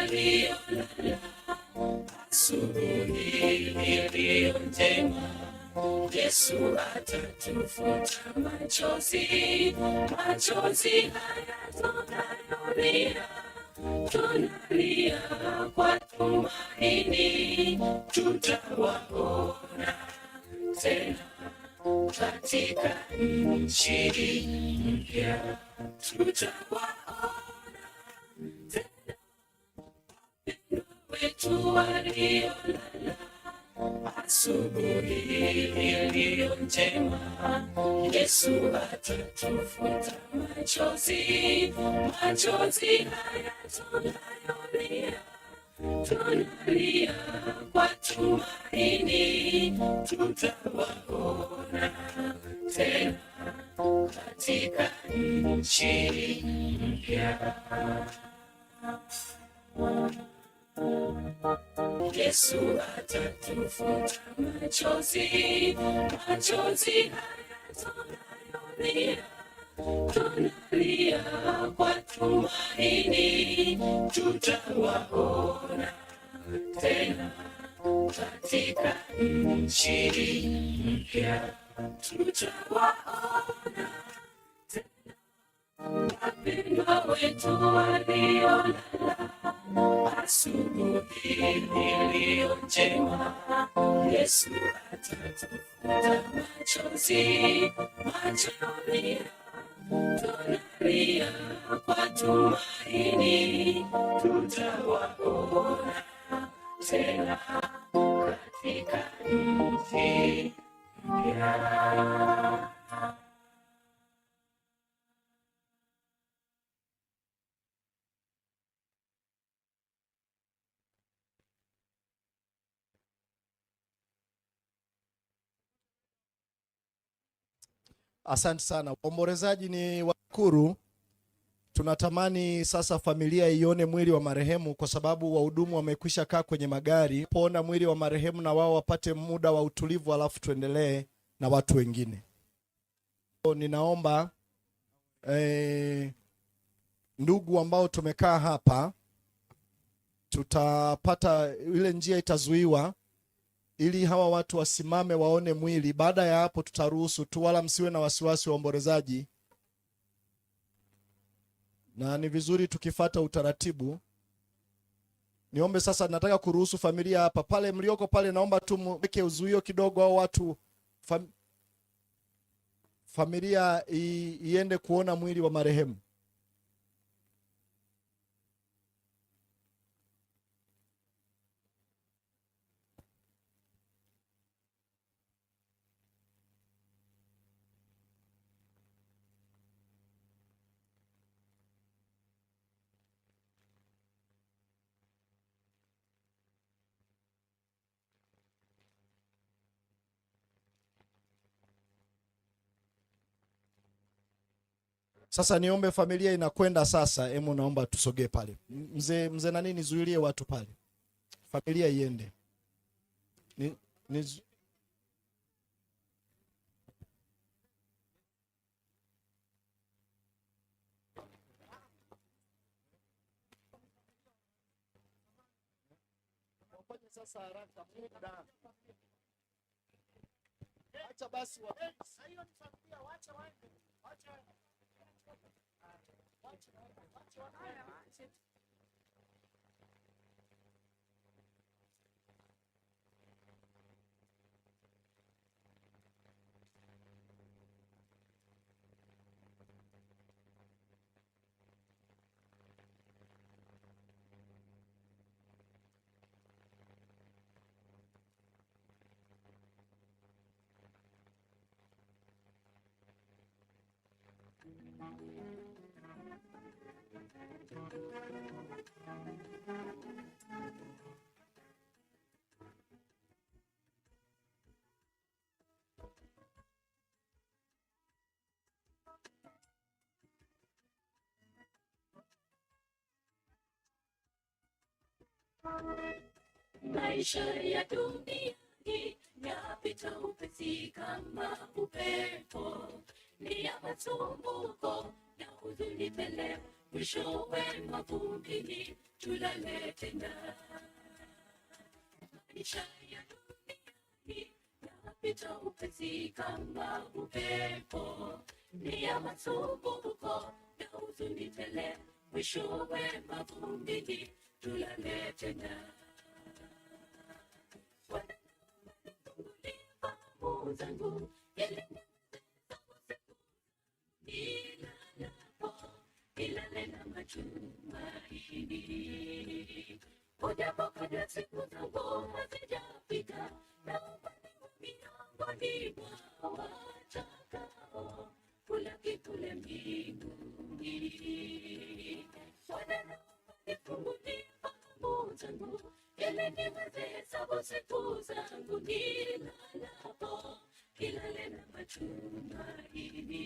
waliolala, asubuhi iliyo njema, Yesu atatufuta machozi, machozi haya tunayolia, tunalia kwa tumaini, tutawaona tena katika nchi mpya, tutawaona tena wetu waliolala, asubuhi iliyo njema, Yesu atatufuta machozi, machozi haya tunayolia, tunalia kwa tumaini, tutawaona tena katika nchi mpya. Yesu atatufuta machozi, machozi haya tunayolia, tunalia kwa tumaini, tutawaona tena katika nchi mpya, tutawaona tena wapendwa wetu waliolala, asubuhi iliyo njema, Yesu atatufuta machozi, machozi tunalia kwa tumaini, tutawaona tena katika nchi mpya. Asante sana. Waombolezaji ni washukuru. Tunatamani sasa familia ione mwili wa marehemu, kwa sababu wahudumu wamekwisha kaa kwenye magari. Poona mwili wa marehemu na wao wapate muda wa utulivu, alafu tuendelee na watu wengine. Ninaomba ndugu ambao tumekaa hapa, tutapata ile njia itazuiwa ili hawa watu wasimame waone mwili. Baada ya hapo tutaruhusu tu, wala msiwe na wasiwasi waombolezaji, na ni vizuri tukifata utaratibu. Niombe sasa, nataka kuruhusu familia hapa pale mlioko pale, naomba tu mweke uzuio kidogo, au watu familia iende kuona mwili wa marehemu. Sasa niombe familia inakwenda sasa, hemu naomba tusogee pale. Mzee nani nizuilie watu pale. Familia iende. Ni, ni, sasa haraka muda. Acha basi wa. Hiyo ni familia, wacha waende. Wacha waende. Wacha. Maisha ya dunia hii yapita upesi kama upepo, ni ya masumbuko na huzuni tele, mwishowe mavumbini tulale tena. Maisha ya duniani yapita upesi kama upepo, ni ya masumbuko na huzuni tele, mwishowe mavumbini tulale tena. Bwana nifungulie fahamu zangu, ili nilalapo nilale na matumaini. Ujapo kabla siku zangu hazijafika, naomba niwe miongoni mwa watakao kulaki kule mbinguni. Bwana naomba nifungulie fahamu zangu, ili niweze hesabu siku zangu nilalapo nilale na matumaini.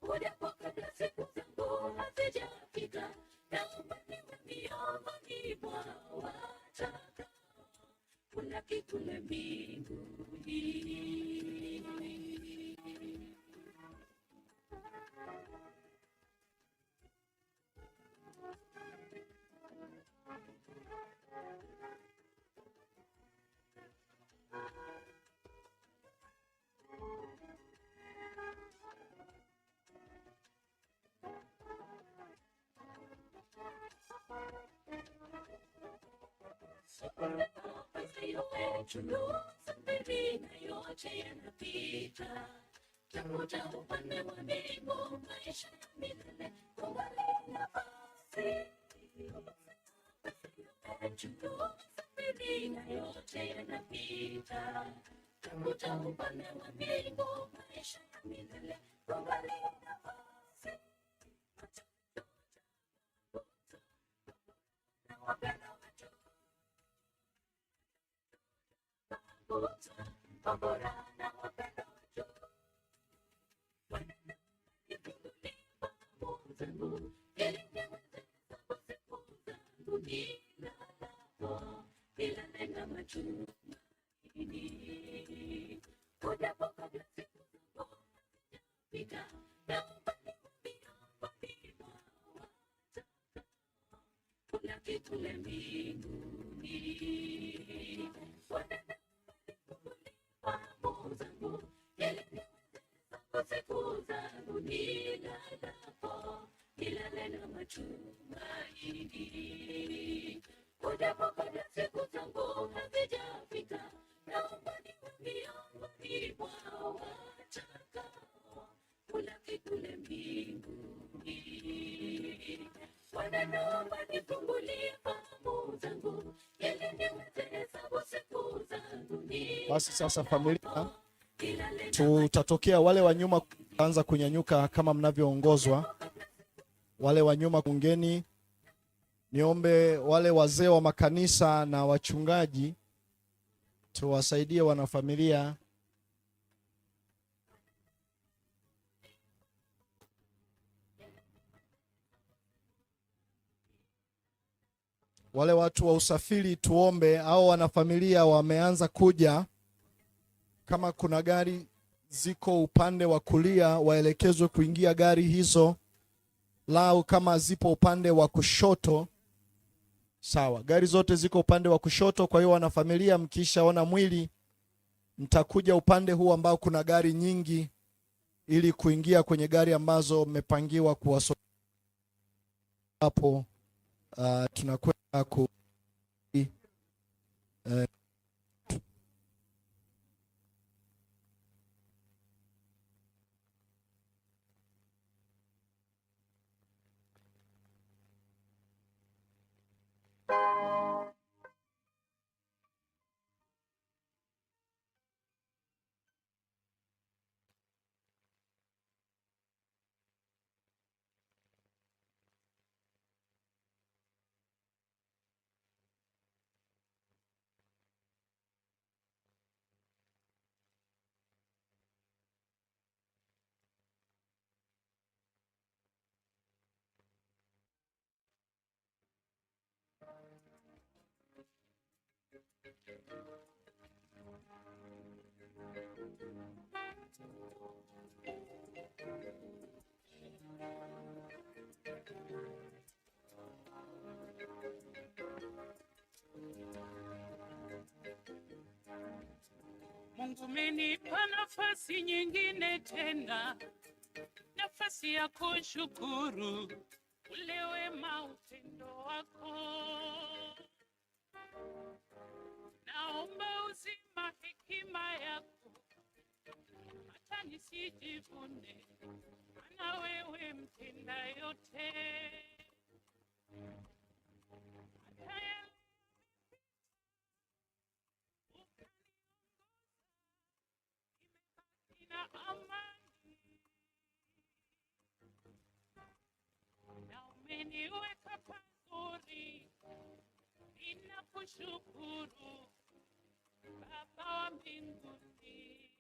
Ujapo kabla siku zangu hazijafika, naomba niwe miongoni mwa watakao kulaki kule mbinguni. Safiri na yote yanapita, tafuta upande wa mbingu, maisha ya milele kungali nafasi. Safiri na yote yanapita, tafuta upande wa mbingu, maisha ya milele kungali nafasi. Na wapenda watu bora na wapenda watu. Bwana nifungulie fahamu zangu, ili niweze hesabu siku zangu nilalapo, nilale na matumaini. Ujapo kabla siku zangu hazijafika, naomba niwe miongoni mwa watakao kulaki kule mbinguni. Bwana naomba nifungulie fahamu zangu, ili niweze hesabu siku zangu nilalapo, nilale na matumaini. Ujapo kabla siku zangu hazijafika, naomba niwe miongoni mwa watakao kulaki kule mbinguni. Bwana naomba nifungulie fahamu zangu, ili niweze hesabu siku zangu Basi sasa familia, nilalapo, nilale na tutatokea wale wa nyuma kuanza kunyanyuka kama mnavyoongozwa. Wale wa nyuma kungeni, niombe wale wazee wa makanisa na wachungaji tuwasaidie wanafamilia. Wale watu wa usafiri tuombe, au wanafamilia wameanza kuja, kama kuna gari ziko upande wa kulia waelekezwe kuingia gari hizo, lau kama zipo upande wa kushoto sawa, gari zote ziko upande wa kushoto. Kwa hiyo wanafamilia, mkishaona mwili mtakuja upande huu ambao kuna gari nyingi, ili kuingia kwenye gari ambazo mmepangiwa kuwaso hapo. Tunakwenda ku Mungu umenipa nafasi nyingine tena, nafasi ya kushukuru ule wema upendo wako. Naomba uzima hekima yako, hata nisijivune, maana wewe mtenda yote. Hata yale nimebaki na amani, na umeniweka pazuri, ninakushukuru Baba wa mbinguni.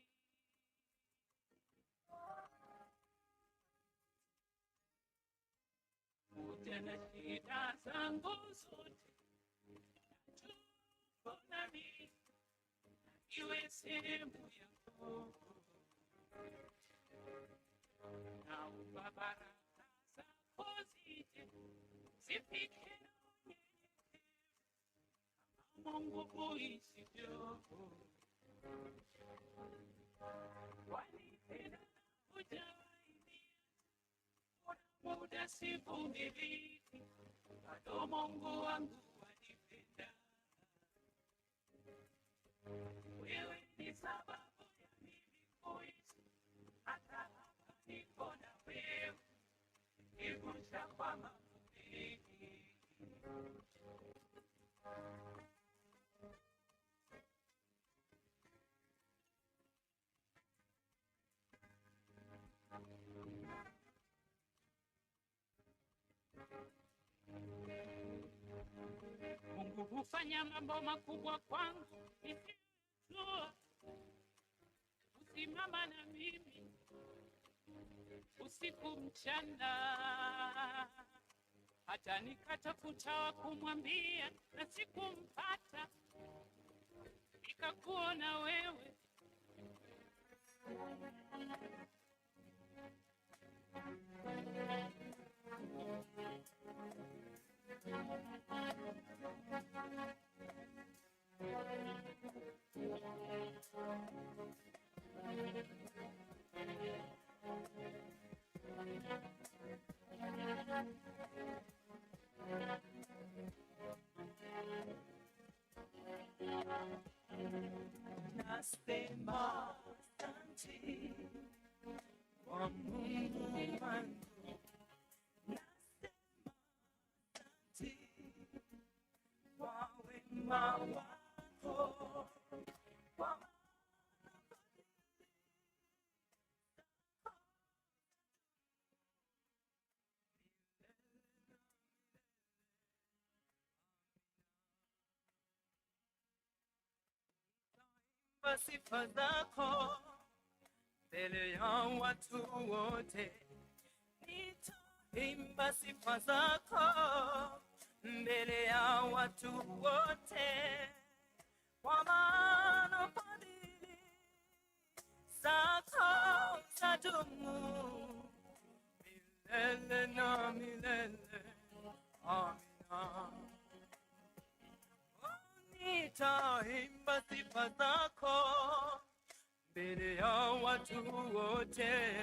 Pamoja na shida zangu zote, najua uko nami, iwe sehemu yako. Naomba baraka zako zije zifike na unyenyekevu, kama Mungu uishivyo. Wanipenda na hujawahi niacha, kuna muda sivumiliki, bado Mungu wangu wanipenda. Wewe ni sababu ya mimi kuishi, hata hapa niko na wewe, nivusha kwa mambo mengi. Mungu hufanya mambo makubwa kwangu nisiyojua, husimama na mimi usiku mchana, hata nikatafuta wa kumwambia na sikumpata, nikakuona wewe. Nasema asante kwa Mungu wangu, nasema asante kwa wema wako, kwa maana fadhili zako milele na milele. Nitaimba sifa zako mbele ya watu wote, nitaimba sifa zako mbele ya watu wote, kwa maana fadhili zako zadumu milele na milele. Amina. Nitaimba sifa zako mbele ya watu wote,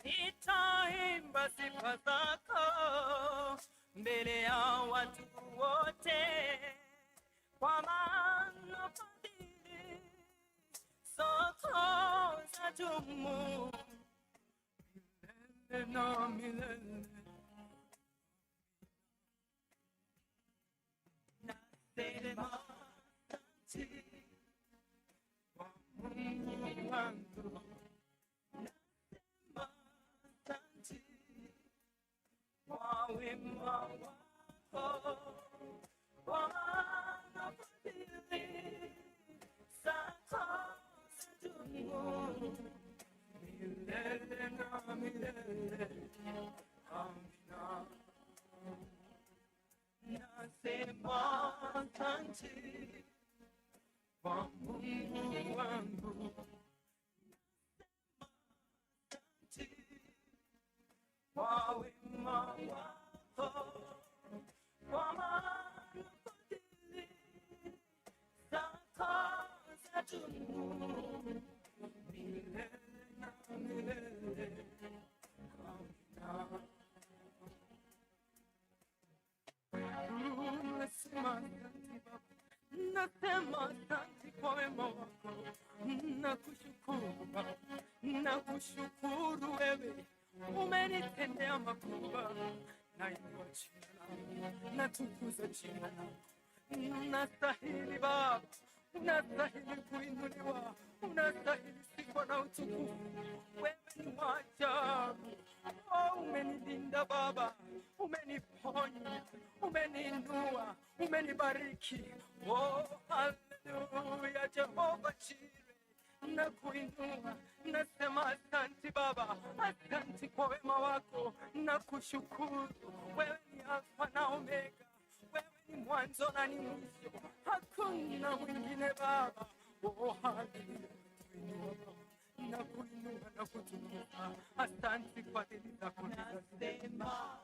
nitaimba sifa zako mbele ya watu wote, kwa maana fadhili zako zadumu milele na milele. Nasema asante kwa Mungu wangu, nasema asante kwa wema wako, kwa maana fadhili zako zadumu milele na milele. Amina. Nasema asante kwa Mungu wangu, nasema asante kwa wema wako, kwa maana fadhili zako zadumu Nasema asante kwa wema wako, nakushukuru Baba, nakushukuru wewe, umenitendea makubwa. Nainua jina lako, natukuza jina lako. Unastahili Baba, unastahili kuinuliwa, unastahili sifa na utukufu. Wewe ni wa ajabu. Oh, umenilinda Baba, umeniponya, umeniinua, umenibariki. Oh, haleluya, Jehova Jireh, nakuinua, nasema asante Baba, asante kwa wema wako, nakushukuru. Wewe ni Alfa na Omega, wewe ni mwanzo na ni mwisho, hakuna mwingine Baba. Oh, haleluya, nakuinua Baba, nakuinua na kutukuza. Asante kwa fadhili zako. Nasema.